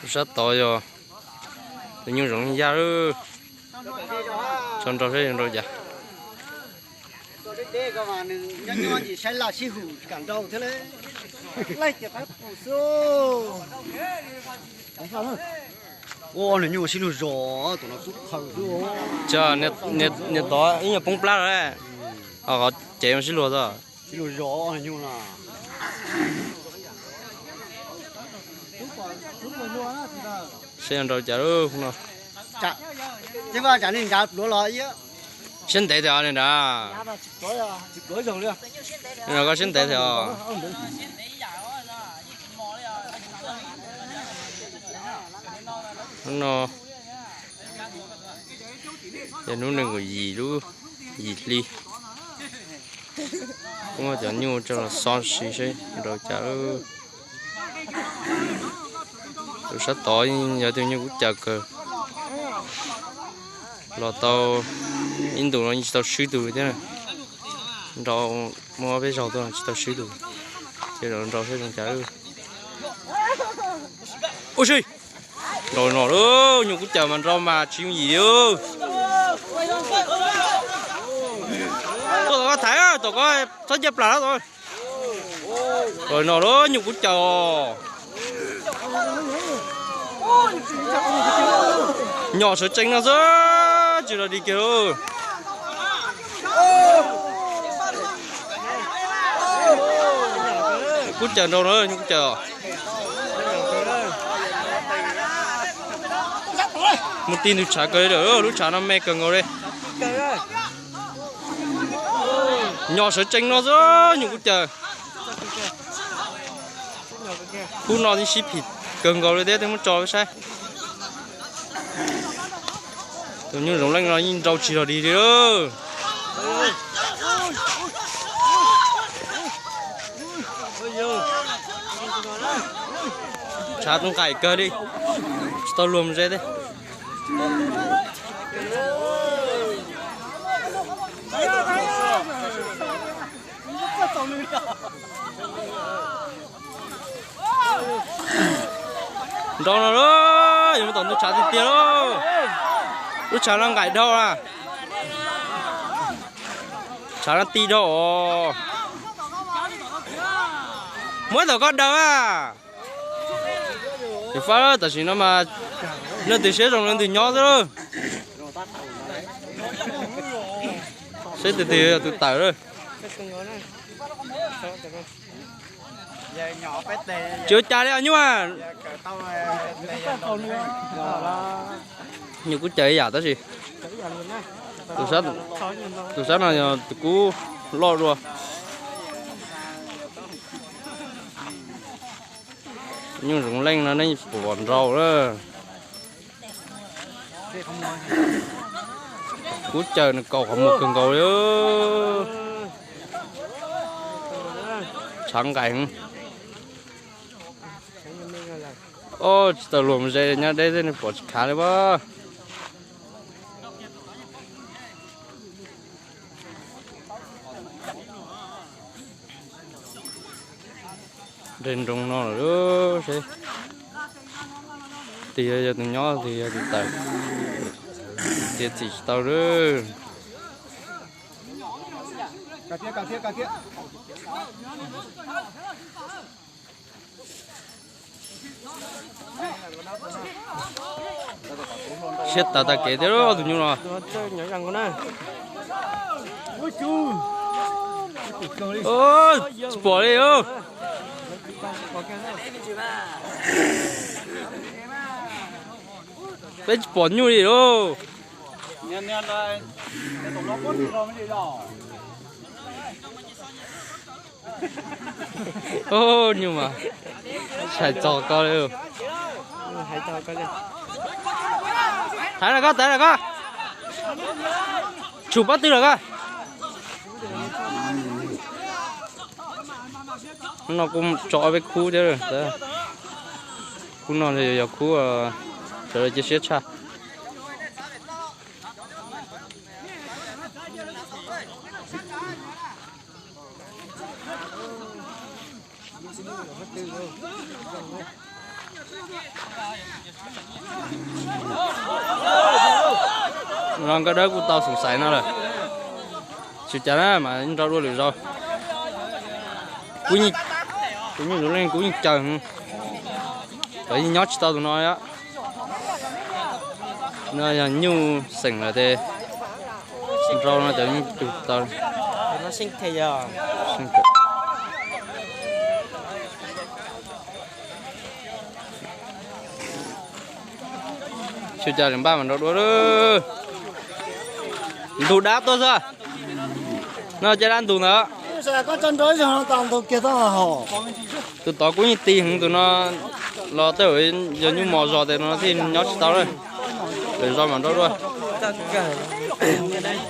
Sab tod yog tus nyuj zoov yaj lawm. Tso nrau saib zoo nrau cas. Ua, nws nyuj sib lug zos, tus no kub qhaws xwb. Niag tod ib nyuag poob plab lawm, qhov cev mas sib luag tod. Sib lug zos nyuj no. Saib nrau cas lub no. Siab ntev tiag li nrad. Nrad koj siab ntev tiag os. Hnub no yog hnub nees nkaum yim lub yim hli. Kuv muab cov nyuj tso los xov sis seb nrau cas. Tus sab tod yog tus nyuj kub caws kawg, los tau ib ntus no yeej tsis tau swb tus thiab. Nrau muaj peb zaug tuaj tsis tau swb tus, ces los nrau saib zoo cas. Ua si, nrau no lawm, nyuj kub caws mas nrau mas tsis yooj yim li. Tuaj tom koj thaiv, tom koj txhob cia plam lawm. Nrau no lawm, nyuj kub caws os. Nyom sawv tsees no xwb, tsis los dim kiag lauj. Kub caws nrau no, nyuj kub caws os. Mus ti ntug tshav kawg li lawm, lub tshav no me kawg nkaus li. Nyom sawv tsees no xwb, nyuj kub caws. Kub no yeej sib phim kawg nkaus li thiab, twb muab tso peb saib. Tus nyuj zoov leej no yeej nrau tsis los dim li lawm. Tshav nqaim kawg li, tsis tau luag mus ze thiab. Nrau no lauj, yuav mus tom ntug tshav tiag tiag lauj. Lub tshav no nqaim dhau na. Tshav no ti dhau os. Muab tom koj daws a. Ces fab tam sim no mas leej twg siab zoo leej twg nyob xwb lauj. Saib tus twg yog tus tawm lawm. Tsis ua cas li os nyuj. Nyuj kub caws ib yam tab sis tus sab no yog tus kub loj dua. Nyuj zoov leej no nej pom nrau lawm. Kub caws nws kaus qhov muag kawg nkaus li. Tshav nqaim heev. Ob, tsis tau luag mus ze nyob deb xwb nej pom tsis khav li as. Nreg nroo no lawm seb, tus yog tus nyob tus yog tus tawm, tiav txim tsis tau lawm. Siab tas tag kev thiab tus nyuj no. Tsis pom li. Peb tsis pom nyuj li lauj. Nyuj mas, hais txog koj li. Thaiv los koj, thaiv los koj. Tsum pob tw los koj. No kuj tso ob peb khub thiab. Khub no yog khub sawv daws cia siab tshaj. Los nkaj dawb kuj tau xoom xaiv no lawm. Tsis cas na mas nrau dua lwm zaus. Kuv, kuv nyuj tus leej kuv yeej caws, tov yeej nyob tsis tau tus no. No yog nyuj xeem lawm tes nrau no cov nyuj tug tau. Tsis cas li npaj mas nrau dua. Ntug dab tuaj xwb. No caj dab ntug ntawd. Tus tod kuj yeej ti heev, tus no los tej zaum yog nyuj mos zog tes no thiaj nyob tsis tau lawm. Lwm zaus mam nrau dua.